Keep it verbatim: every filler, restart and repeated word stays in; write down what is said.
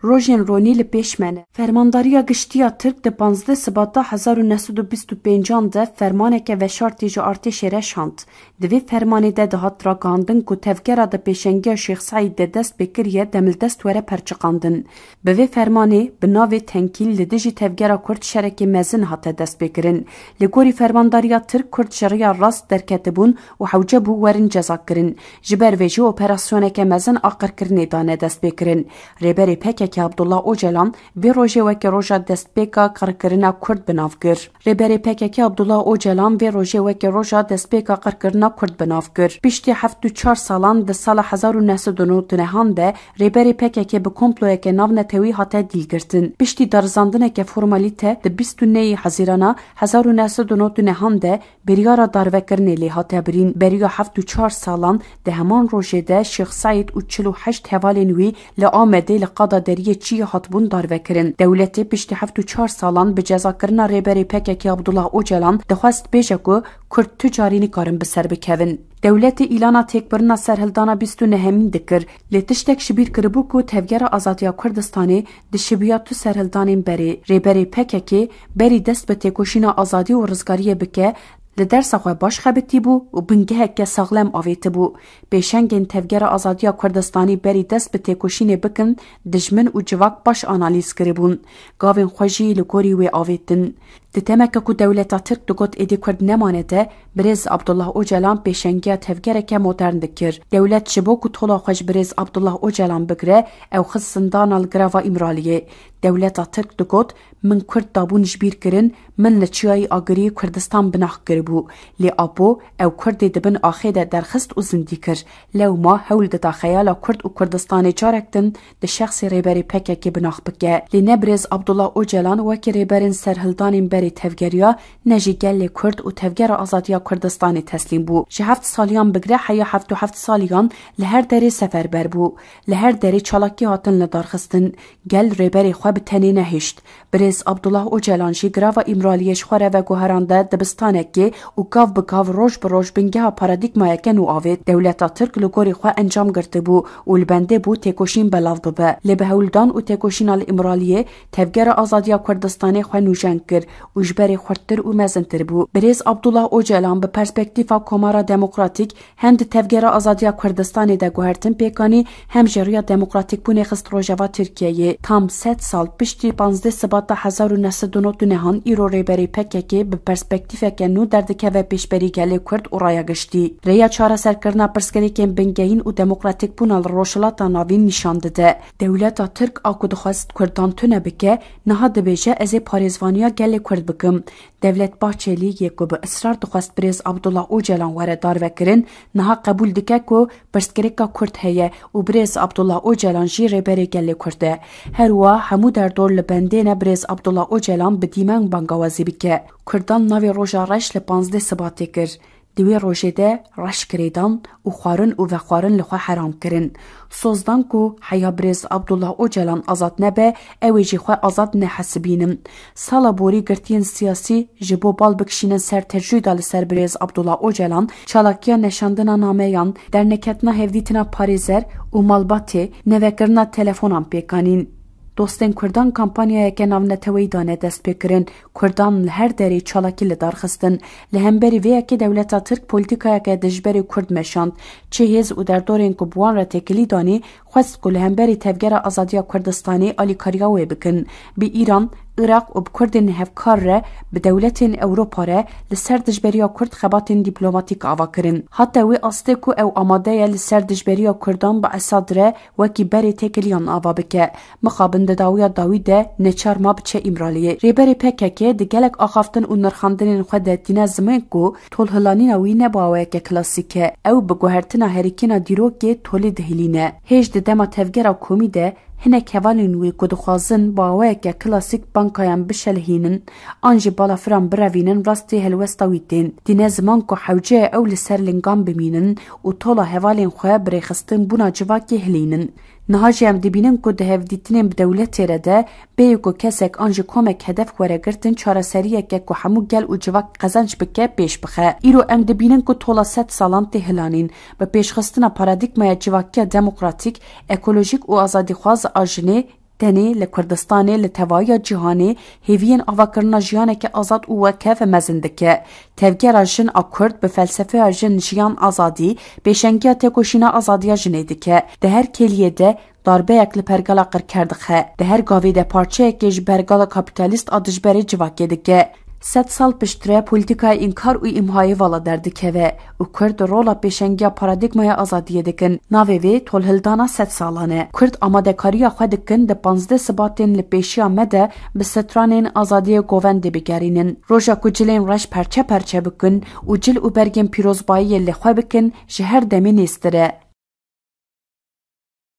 Rojên ronî li pêş me ne. Fermandariya Giştî ya Tirk di panzdeh Sibata hezar û neh sed û bîst û pêncan de fermaneke veşartî ji artêşê re şand. Di vê fermanê de dihat ragihandin ku tevgera di pêşengiya Şêx Seîd de dest pê kiriye demildest were perçiqandin. Bi vê fermanê bi navê Tenkîl li dijî tevgera Kurd şerekê mezin hate destpêkirin. Li gorî fermandariya Tirk Kurd ji riya rast derketibûn û hewce bû werin cezakirin. Ji ber vê jî operasyoneke mezin a qirkirinê dane destpêkirin. Rêberê P K K Abdullah Ocalan vê rojê weke roja destpêka qirkirina Kurd bi nav kir. Rêberê P K K Abdullah Ocalan vê rojê weke roja destpêka qirkirina Kurd bi nav kir. Piştî heft û çar salan di sala hezar û neh sed û nod û nehan de Rêberê P K K bi komployeke navnetewî hate dîlgirtin. Piştî darizandineke formalîte di bîst û nehê Hezîrana hezar û neh sed û nod û nehan de biryara darvekirinê lê hate birîn. Beriya heft û çar salan di heman rojê de Şêx Seîd û çil û heşt hevalên wî li Amedê li qada deriyê çiyê hatibûn darvekirin. Dewletê piştî heft û çar salan bi cezakirina Rêberê P K K Abdullah Ocalan dixwest bêje ku Kurd tu carî nikarin bi ser bikevin. Dewletê îlana têkbirina serhildana bîst û nehemîn dikir, lê tiştek ji bîr kiribû ku Tevgera Azadiya Kurdistanê di şibiya tu serhildanên berê, rêberê P K K berî dest bi têkoşîna azadî û rizgariyê bike, li dersa xwe baş xebitîbû û bingeheke saxlem avêtibû. Pêşengên Tevgera Azadiya Kurdistanî berî dest bi têkoşînê bikin, dijmin û civak baş analîz kiribûn. Gavên xwe jî li gorî wê avêtin. Di demeke ku dewleta Tirk digot êdî Kurd nemane de, birêz Abdullah Ocalan pêşengiya tevgereke modern dikir. Dewlet ji bo ku tola xwe ji birêz Abdullah Ocalan bigire, ew xist zindana li Girava Îmraliyê. Dewleta Tirk digot, min Kurd dabûn ji bîr kirin, min li Çiyayê Agirî Kurdistan binax kiribû. Lê Apo ew Kurdê di bin axê de derxist û zindî kir. Lewma hewl dida xeyala Kurd û Kurdistanê carek din di şexsê rêberê P K K binax bike. Lê ne birêz Abdullah Ocalan wekî rêberên serhildanên berê tevgeriya, ne jî gelê Kurd û Tevgera Azadiya Kurdistanê teslîm bû. Ji heft saliyan bigire heya heft û heft saliyan li her derê seferber bû. Li her derê çalakî hatin lidarxistin. Gel rêberê xwe bi tenê nehişt. Birêz Abdullah Ocalan jî girava Îmraliyê ji xwe re veguherand dibistanekê û gav bi gav, roj bi roj bingeha paradîgmayeke nû avêt. Dewleta Tirk li gorî xwe encam girtibû û li bendê bû têkoşîn belav bibe. Lê bi hewldan û têkoşîna li Îmraliyê Tevgera Azadiya Kurdistanê xwe nûjen kir û ji berê xurttir û mezintir bû. Birêz Abdullah Ocalan bi perspektîfa Komara Demokratîk hem di Tevgera Azadiya Kurdistanê de guhertin pêk anî, hem jî riya demokratîkbûnê xist rojeva Tirkiyeyê. Tam sed sal piştî panzdeh Sibata hezar û neh sed û nod û nehan îro rêberê P K K bi perspektîfeke nû derdikeve pêşberî gelê Kurd û raya giştî. Rêya çareserkirina pirsgirêkên bingehîn û demokratîkbûna li Rojhilata Navîn nîşan dide. Dewleta Tirk a ku dixwest Kurdan tune bike, niha dibêje, ez ê parêzvaniya gelê Kurd bikim. Devlet Bahçelî yê ku bi israr dixwest birêz Abdullah Ocalan were darvekirin, niha qebûl dike ku pirsgirêka Kurd heye û birêz Abdullah Ocalan jî rêberê gelê Kurd e. Her wiha hemû derdor li bendê ne birêz Abdullah Ocalan bi dîmen bangawazî bike. Kurdan navê roja reş li panzdeh Sibatê kir. Di wê rojê de reş girêdan û xwarin û vexwarin li xwe heram kirin. Soz dan ku heya birêz Abdullah Ocalan azad nebe, ew ê jî xwe azad nehesibînin. Sala borî girtiyên siyasî ji bo bal bikişînin ser tecrûda li ser birêz Abdullah Ocalan, çalakiya neşandina nameyan, derneketina hevdîtina parêzer û malbatê, nevekirina telefonan pêk anîn. Dostên Kurdan kampanyayeke navneteweyî dane destpêkirin. Kurdan li her derê çalakî li dar xistin. Li hemberî vê yekê dewleta Tirk polîtîkayeke dijberê Kurd meşand. Çi hêz û derdorên ku bi wan re têkilî danî, xwest ku li hemberî Tevgera Azadiya Kurdistanê alîkariya wê bikin. Bi Îran, Iraq û bi Kurdên hevkar re, bi dewletên Ewropa re li ser dijberiya Kurd xebatên dîplomatîk ava kirin. Hate wê astê ku ew amade ye li ser dijberiya Kurdan bi Esad re wekî berê têkiliyan ava bike. Mixabin di dawiya dawî de neçar ma biçe Îmraliyê. Rêberê P K K di gelek axaftin û nirxandinên xwe de tîne ziman ku tolhilanîna wî ne bi awayeke klasîk e. Ew bi guhertina herikîna dîrokê tolî dihilîne. Hêj di dema tevgera komî de hinek hevalên wî ku dixwazin bi awayeke klasîk bankayan bişelihînin, an jî balafiran birevînin rastî helwesta wî tên. Tîne ziman ku hewce ye ew li ser lingan bimînin û tola hevalên xwe bi rêxistin bûna civakê hilînin. Niha jî em dibînin ku di hevdîtinên bi dewletê re de bêyî ku kesek an jî komek hedef were girtin, çareseriyeke ku hemû gel û civak qezenc bike pêş bixe. Îro em dibînin ku tola sed salan tê hilanîn. Bi pêşxistina paradîgmaya civakiya demokratîk, ekolojîk û azadîxwaz a jinê, Tenê li Kurdistanê, li tevahiya cîhanê hêviyên avakirina jiyaneke azad û wekhev mezin dike. Tevgera jin a Kurd bi felsefeya jin, jiyan, azadî, pêşengiya têkoşîna azadiya jinê dike. Di her kêliyê de darbeyek li pergala qirker dixe. Di her gavê de parçeyekê ji pergala kapîtalîst a dijberê civakê dike. Sed sal piştre polîtîkaya înkar û îmhayê vala derdikeve û Kurd rola pêşengiya paradîgmaya azadiyê dikin. Navê vê tolhildana sed salan e. Kurd amadekariya xwe dikin di panzdeh Sibatên li pêşiya me de bi stranên azadiyê govendê bigerînin. Roja ku cilên reş perçe perçe bikin û cil û bergên pîrozbayiyê li xwe bikin, ji her demê nêztir e.